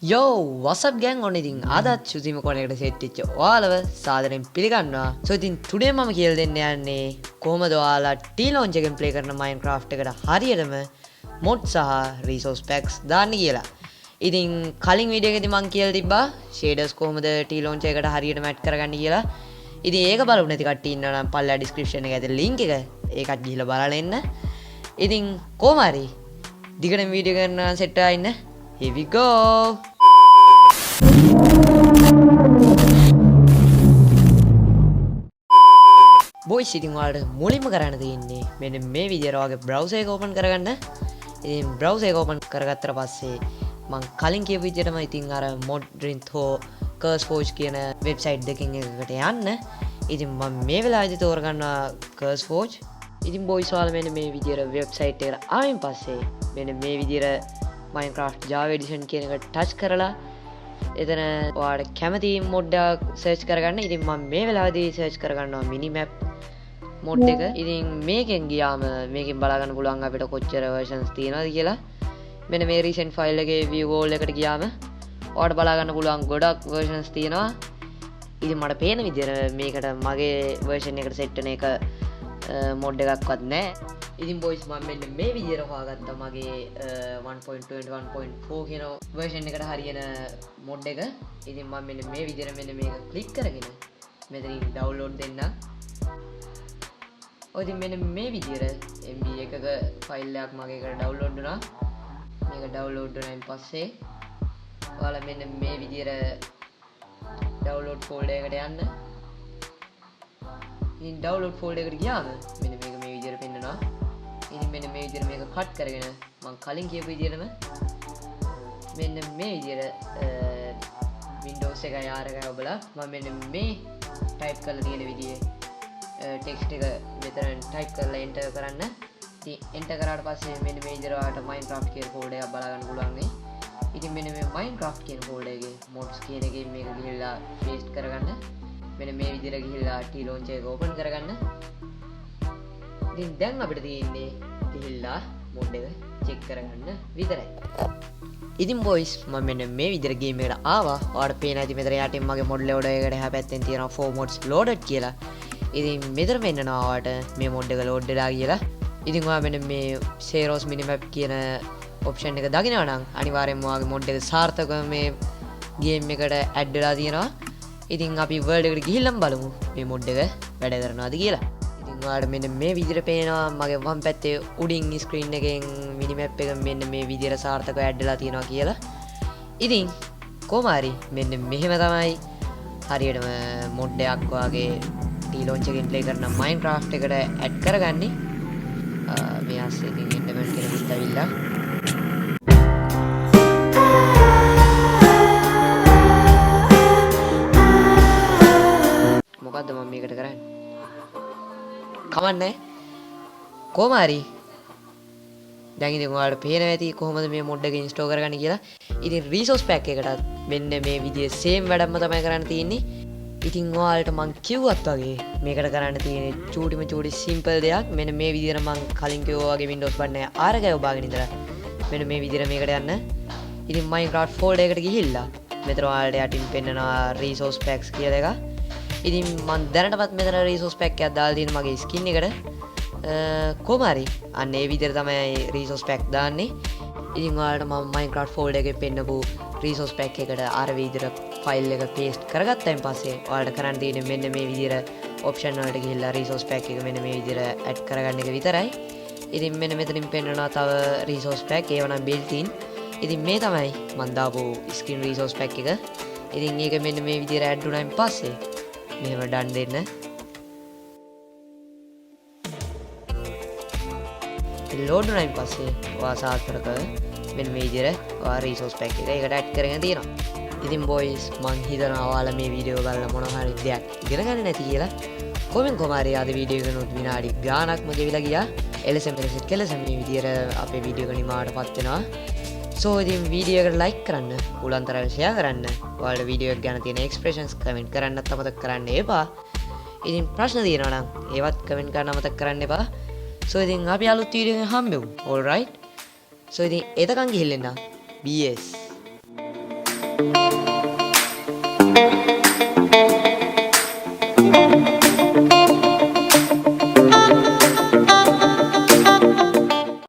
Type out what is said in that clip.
යෝ වට්ස් අප් ගෑන්, ඔන්න ඉතින් අදත් සුසීම කොනයකට සෙට් වෙච්ච ඔයාලව සාදරයෙන් පිළිගන්නවා. සෝ ඉතින් ටුඩේ මම කියලා දෙන්න යන්නේ කොහොමද ඔයාලා ටී ලොන්ච් එකෙන් ප්ලේ කරන මයින්ක්‍රාෆ්ට් එකට හරියටම මොඩ් සහ රිසෝස් පැක්ස් දාන්න කියලා. ඉතින් කලින් වීඩියෝ එකේදී මං කියලා තිබ්බා ෂේඩර්ස් කොහොමද ටී ලොන්ච් එකට හරියටම ඇඩ් කරගන්න කියලා. ඉතින් ඒක බලමු නැති කට්ටිය ඉන්නවා නම් පල්ලෙහා ඩිස්ක්‍රිප්ෂන් එකේ ඇති ලින්ක් එක ඒකත් ගිහිල්ලා බලලා එන්න. ඉතින් කොහොම හරි දිගටම වීඩියෝ කරන්න සෙට් වෙලා ඉන්න. Here we go. Boys, ඉතින් ඔයාලට මුලින්ම කරන්න තියෙන්නේ මෙන්න මේ විදියට ඔයාගේ බ්‍රවුසර් එක ඕපන් කරගන්න. ඉතින් බ්‍රවුසර් එක ඕපන් කරගත්තට පස්සේ මං කලින් කියපු විදියටම ඉතින් අර මොඩ්රින්ත් හෝ CurseForge කියන වෙබ්සයිට් දෙකෙන් එකකට යන්න. ඉතින් මම මේ වෙලාවේදී තෝරගන්නවා CurseForge. ඉතින් බොයිස්, ඔයාලා මෙන්න මේ විදියට වෙබ්සයිට් එකට ආවෙන් පස්සේ මෙන්න මේ විදියට Minecraft Java Edition කියන එක ටච් කරලා එතන ඔයාලට කැමති මොඩ් එකක් සර්ච් කරගන්න. ඉතින් මම මේ වෙලාවේදී සර්ච් කරගන්නවා මිනි මැප් මොඩ් එක. ඉතින් මේකෙන් ගියාම මේකෙන් බලා ගන්න පුළුවන් අපිට කොච්චර වර්ෂන්ස් තියෙනවද කියලා. මෙන්න මේ රීසෙන්ට් ෆයිල් එකේ view all එකට ගියාම ඔයාලට බලා ගන්න පුළුවන් ගොඩක් වර්ෂන්ස් තියෙනවා. ඉතින් මට පේන විදියට මේකට මගේ වර්ෂන් එකට සෙට් වෙන එක මොඩ් එකක්වත් නෑ. ඉතින් බොයිස්, මම මෙන්න මේ විදියට හොයාගත්තා මගේ 1.21.4 කියන වර්ෂන් එකට හරියන මොඩ් එක. ඉතින් මම මෙන්න මේ විදියට මෙන්න මේක ක්ලික් කරගෙන මෙතනින් ඩවුන්ලෝඩ් දෙන්නම්. ඔය ඉතින් මෙන්න මේ විදියට MB එකක ෆයිල් එකක් මගේ එකට ඩවුන්ලෝඩ් වුණා. මේක ඩවුන්ලෝඩ් වුණායින් පස්සේ ඔයාලා මෙන්න මේ විදියට ඩවුන්ලෝඩ් ෆෝල්ඩර් එකට යන්න. ඉතින් ඩවුන්ලෝඩ් ෆෝල්ඩර් එකට ගියාම මෙන්න මේක මේ විදියට පෙන්නනවා. ඉතින් මෙන්න මේ විදියට මේක කට් කරගෙන මං කලින් කියපු විදියටම මෙන්න මේ විදියට Windows එකයි R එකයි ඔබලා මම මෙන්න මේ ටයිප් කරලා තියෙන විදියේ ටෙක්ස්ට් එක මෙතන ටයිප් කරලා එන්ටර් කරන්න. ඉතින් එන්ටර් කරාට පස්සේ මෙන්න මේ විදියට ඔයාලට Minecraft කියන ෆෝල්ඩර් එකක් බලා ගන්න පුළුවන් වෙයි. ඉතින් මෙන්න මේ Minecraft කියන ෆෝල්ඩර් එකේ මොඩ්ස් කියන එකෙන් මේක ගිහිල්ලා පේස්ට් කරගන්න. මෙන්න මේ විදියට ගිහිල්ලා T launcher එක ඕපන් කරගන්න. ඉතින් දැන් අපිට තියෙන්නේ ගිහිල්ලා මොඩ් එක චෙක් කරගන්න විතරයි. ඉතින් බොයිස්, මම මෙන්න මේ විදියට ගේම් එකට ආවා. ඔයාලට පේන ඇති මෙතන යටින් මගේ මොඩ් ලෝඩර් එකට එහා පැත්තෙන් තියෙනවා 4 mods loaded කියලා. ඉතින් මෙතන පෙන්නනවා ඔයාලට මේ මොඩ් එක ලෝඩ් වෙලා කියලා. ඉතින් ඔයා මෙන්න මේ Xaero's Minimap කියන ඔප්ෂන් එක දකිනවා නම් අනිවාර්යෙන්ම ඔයාගේ මොඩ් එක සාර්ථකව මේ ගේම් එකට ඇඩ් වෙලා තියෙනවා. ඉතින් අපි වර්ල්ඩ් එකට ගිහිල්ලම බලමු මේ මොඩ් එක වැඩ කරනවද කියලා. ඉතින් ඔයාලට මෙන්න මේ විදිහට පේනවා මගේ වම් පැත්තේ උඩින් ස්ක්‍රීන් එකෙන් මිනිමැප් එක මෙන්න මේ විදිහට සාර්ථකව ඇඩ් වෙලා තියෙනවා කියලා. ඉතින් කොහොම හරි මෙන්න මෙහෙම තමයි හරියටම මොඩ් එකක් ඔයාගේ T launch එකෙන් ප්ලේ කරන Minecraft එකට ඇඩ් කරගන්නේ. මේ ASCII ඉතින් එන්ඩර්මන් කෙනෙකුත් ඇවිල්ලා. මොකද්ද මම මේකට කරන්නේ? කමන්නේ. කොහොම හරි දැන් ඉතින් ඔයාලට පේනවා ඇති කොහොමද මේ මොඩ් එක ඉන්ස්ටෝල් කරගන්නේ කියලා. ඉතින් රිසෝස් පැක් එකටත් මෙන්න මේ විදිහේ සේම් වැඩක්ම තමයි කරන්න තියෙන්නේ. ඉතින් ඔයාලට මං කිව්වත් වගේ මේකට කරන්න තියෙන්නේ චූටිම චූටි සිම්පල් දෙයක්. මෙන්න මේ විදිහට මං කලින් කිව්වා වගේ Windows button එක R එකයි ඔබාගෙන ඉඳලා මෙන්න මේ විදිහට මේකට යන්න. ඉතින් Minecraft folder එකට ගිහිල්ලා මෙතන ඔයාලට යටින් පෙන්නනවා resource packs කියලා එකක්. ඉතින් මං දැනටමත් මෙතන resource pack එකක් දාලා තියෙන මගේ ස්කින් එකට. කොහොම හරි අන්න ඒ විදිහට තමයි resource pack දාන්නේ. ඉතින් ඔයාලට මම Minecraft folder එකේ පෙන්නපු resource pack එකට අර විදිහට ෆයිල් එක පේස්ට් කරගත්තයින් පස්සේ ඔයාලට කරන්න තියෙන්නේ මෙන්න මේ විදිහට ඔප්ෂන් වලට ගිහිල්ලා resource pack එක මෙන්න මේ විදිහට ඇඩ් කරගන්න එක විතරයි. ඉතින් මෙන්න මෙතනින් පෙන්නනවා තව resource pack, ඒවා නම් built in. ඉතින් මේ තමයි මං දාපු skin resource pack එක. ඉතින් ඒක මෙන්න මේ විදිහට ඇඩ් වුණායින් පස්සේ මෙහෙම ඩන් දෙන්න. ඉතින් ලෝඩ් වුණායින් පස්සේ ඔයා සාර්ථකව මෙන්න මේ විදිහට ඔයා රිසෝස් පැක් එක ඒකට ඇඩ් කරගෙන තියෙනවා. ඉතින් බොයිස්, මං හිතනවා ඔයාලා මේ වීඩියෝ බලලා මොන හරි දෙයක් ඉගෙන ගන්න නැති කියලා. කොහෙන් කොහම හරි අද වීඩියෝ එකනොත් විනාඩි ගාණක්ම ගෙවිලා ගියා. එලෙසම එලෙස කෙලෙසම මේ විදිහට අපේ වීඩියෝ එක නිමාවටපත් වෙනවා. සෝ ඉතින් වීඩියෝ එකට ලයික් කරන්න, පුළුවන් තරම් ෂෙයා කරන්න, ඔයාලට වීඩියෝ එක ගැන තියෙන එක්ස්ප්‍රෙෂන්ස් කමෙන්ට් කරන්නත් අමතක කරන්න එපා. ඉතින් ප්‍රශ්න තියෙනවා නම් ඒවත් කමෙන්ට් කරන්න අමතක කරන්න එපා. සෝ ඉතින් අපි අලුත් වීඩියෝ එකකින් හම්බෙමු. All right. සෝ ඉතින් එතකන් ගිහින් එන්න. BS.